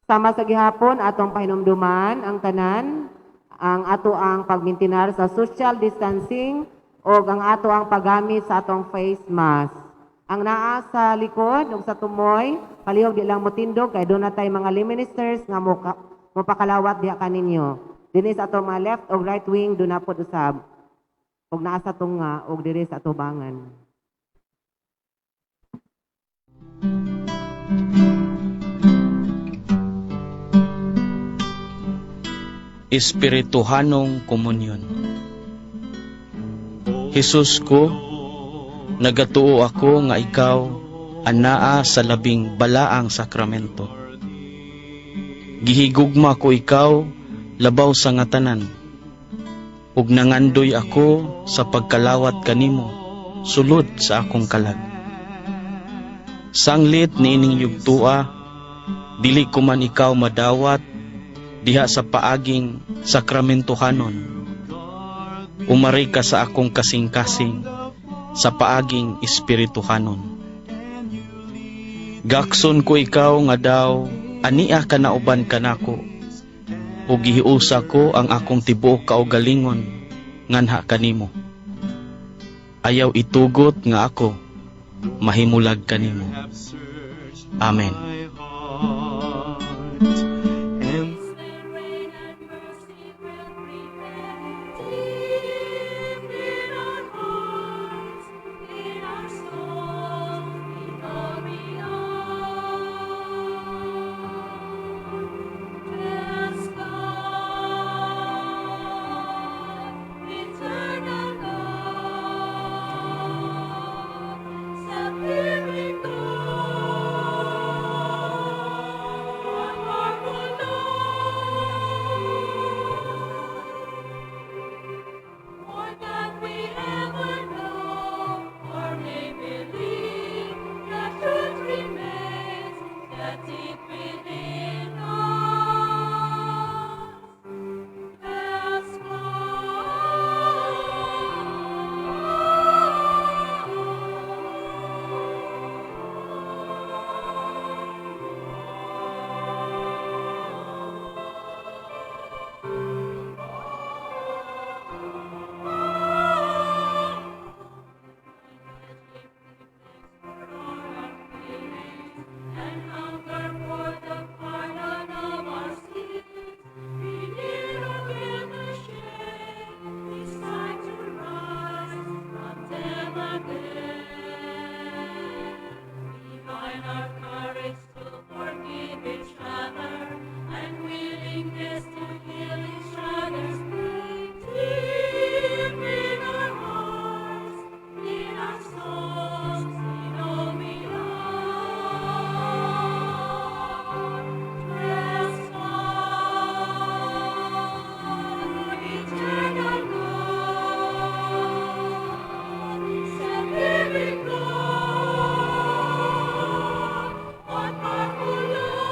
Sama sa gihapon atong pahinumduman ang tanan, ang ato ang pagmintinar sa social distancing o ang ato ang paggamit sa atong face mask. Ang naa sa likod ug sa tumoy, palihog di lang motindog kay duna tay mga lay ministers nga mopakalawat diha kaninyo. Dinhi sa atong mga left o right wing duna pod usab. Ug naa sa tunga ug diri sa atubangan. Espirituhanong Komunyon. Jesus ko, nagatuo ako nga ikaw anaa sa labing balaang sakramento. Gihigugma ko ikaw labaw sa nga tanan, ug nangandoy ako sa pagkalawat kanimo sulod sa akong kalag. Sanglit niining yugtua, dili ko man ikaw madawat diha sa paaging sakramentohanon. Umari ka sa akong kasing-kasing sa paaging espirituhanon. Gakson ko ikaw nga daw ania ka nauban kanako, ug gihiusa ko ang akong tibuok kaugalingon nganha kanimo. Ayaw itugot nga ako mahimulag kanimo. Amen. And When rain and mercy will prevail, deep in our hearts, in our souls, in all we are. Bless God, eternal God, self-giving God, powerful Lord. More than we ever know or may believe, the truth remains that deep within us. Bless God. And hunger for the pardon of our sins. We near again the shame, decide to rise from them again. Divine our courage to forgive each other and willingness to heal each other's pain. Deep in our hearts, in our souls, in all we are. Bless God, eternal God, self-giving God, all powerful Lord.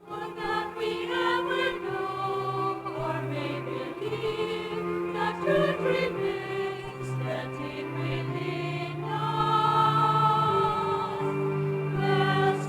More than we ever know or may believe, the truth remains that deep within us. Bless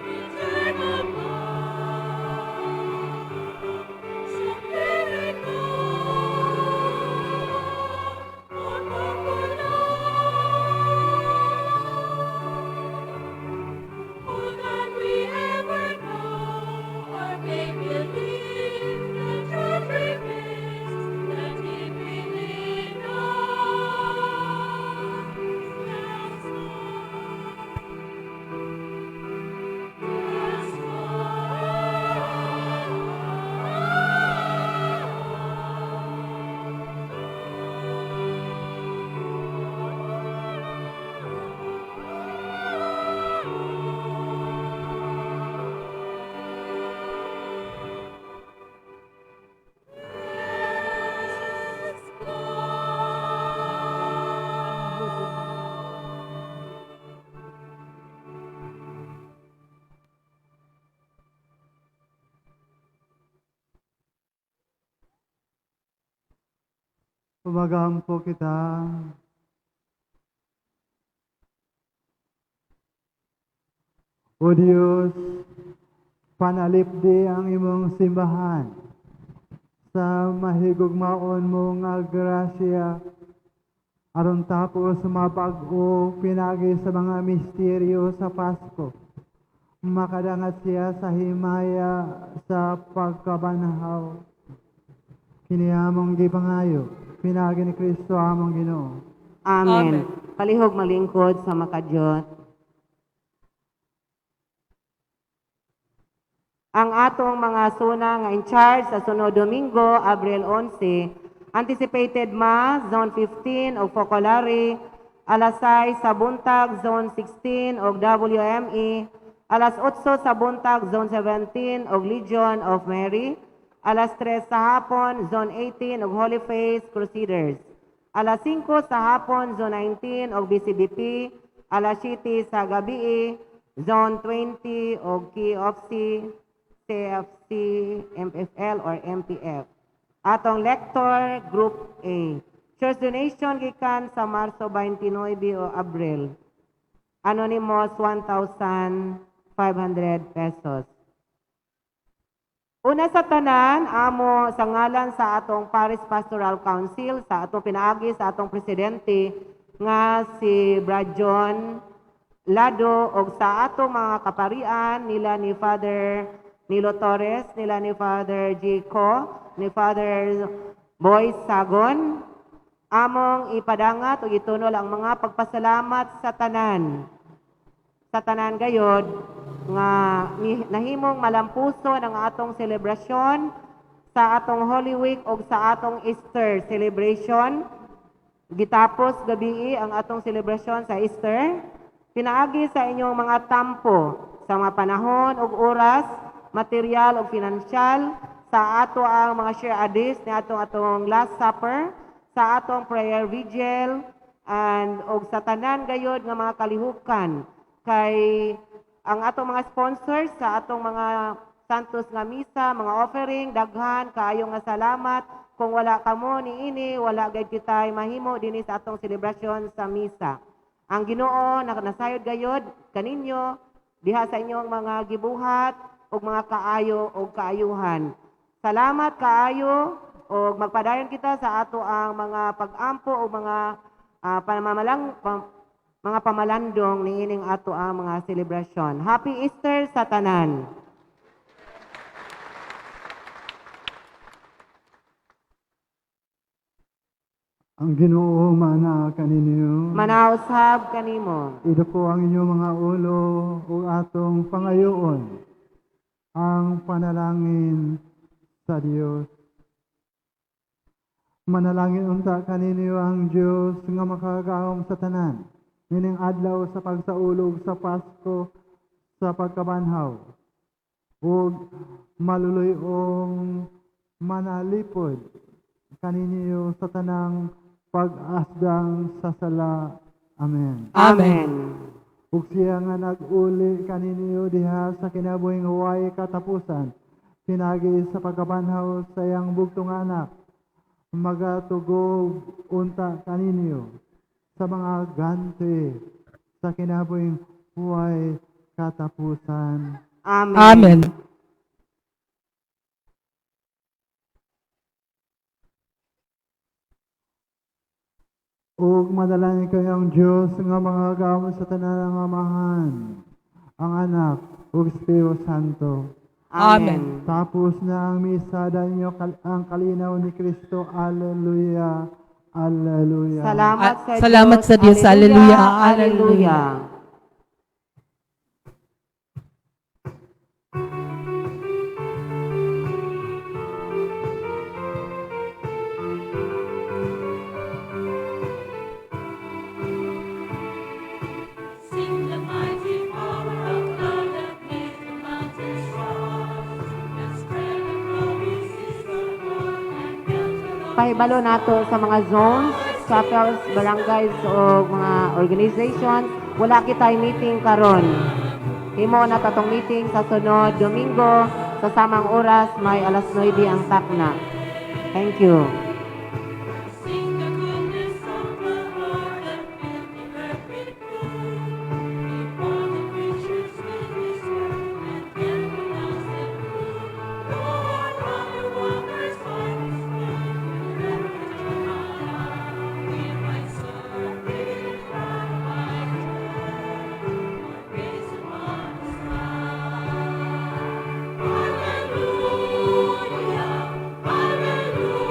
Eternal God, self-giving God, all powerful Lord. More than we ever know or may believe, the truth remains that deep within us. Bless God. Bless God. Magampo kita. O Diyos, panalipdi ang imong simbahan sa mahigugmaon mo nga grasya aron tapos mabag-o pinagi sa mga misteryo sa Pasko. Makadangat siya sa himaya sa pagkabanhaw. Kini among gipangayo, pinagi ni Kristo among Ginoo. Amen. Amen. Palihog malingkod sa makadiyot. Ang atong mga zona nga in charge sa sunod Domingo, Abril 11, anticipated Mass, Zone 15 og Focolare, alas 6 sa buntag, Zone 16 og WME, alas 8 sa buntag, Zone 17 og Legion of Mary, alas 3 sa hapon, Zone 18 og Holy Face Crusaders. Alas 5 sa hapon, Zone 19 og BCBP, alas 7 sa gabi, Zone 20 og KFC, CFC, MFL or MPF. Atong lector, Group A. Church donation gikan sa Marso 29 o Abril. Anonymous, 1,500 pesos. Una sa tanan, amo sa ngalan sa atong Parish Pastoral Council, sa atong pinaagi sa atong presidente nga si Brad John Lado og sa atong mga kaparian nila ni Father Nilo Torres, nila ni Father G. Co, ni Father Boy Sagon, among ipadangat ug itunol ang mga pagpasalamat sa tanan. Sa tanan gayod nga nahimong malampuso ng atong selebrasyon sa atong Holy Week ug sa atong Easter celebration. Gitapos gabii ang atong selebrasyon sa Easter. Pinaagi sa inyong mga tampo sa mga panahon ug oras, material ug pinansyal, sa ato ang mga share adis ni atong atong Last Supper, sa atong prayer vigil, and og sa tanan gayod nga mga kalihukan kay ang atong mga sponsors sa atong mga Santos nga misa, mga offering, daghan kaayo nga salamat. Kung wala kamo niini, wala gayud kitay mahimo dinhi sa atong selebrasyon sa misa. Ang Ginoo nasayod gayod kaninyo diha sa inyong mga gibuhat ug mga kaayo ug kaayuhan. Salamat kaayo ug magpadayon kita sa ato ang mga pag-ampo o mga mga pamalandong niining ato ang mga selebrasyon. Happy Easter sa tanan. Ang Ginoo mana kaninyo. Manausab kanimo. Iduko ang inyong mga ulo ug atong pangayoon ang panalangin sa Dios. Manalangin unta kaninyo ang Dios nga makagagahom sa tanan, nining adlaw sa pagsaulog sa Pasko sa pagkabanhaw, ug maluluy-ong manalipod kaninyo sa tanang pag-asdang sa sala. Amen. Amen. Ug siya nga nag-uli kaninyo diha sa kinabuhing huway katapusan, pinagi sa pagkabanhaw sa iyang bugtong anak, magatugog unta kaninyo sa mga ganti sa kinabuhing huway katapusan. Amen. Amen. Ug madalangin kayo ang Dios nga makagagahom sa tanan nga Amahan, ang Anak ug Espiritu Santo. Amen. Tapos na ang misa, dahil niyo ang kalinaw ni Kristo. Alleluia. Alleluia. Salamat sa Salamat Diyos. sa Diyos. Alleluia. Alleluia. Alleluia. Sing the mighty power of love that makes the mountains rise, and spread the promises of God and build the Pahibalo nato sa mga zones, chapels, barangays o mga organizations, wala kitay meeting karon. Himo na tatong meeting sa sunod Domingo sa samang oras, may alas 9 ang takna. Thank you. Sing the goodness of the Lord and fill the earth with good. Before the creatures will his word and then pronounce the truth. Lord, all your wonders I display, and ever my eye. With my soul bright I turn, my gaze upon the sky. Hallelujah, hallelujah.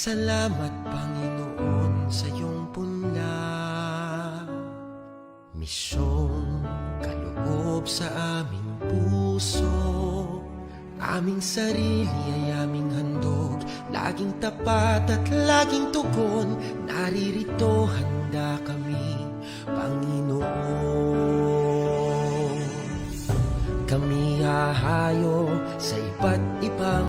Salamat, Panginoon, sa iyong punla. Misyong kaloob sa aming puso. Aming sarili ay aming handog. Laging tapat at laging tugon. Naririto, handa kami, Panginoon. Kami hahayo sa iba't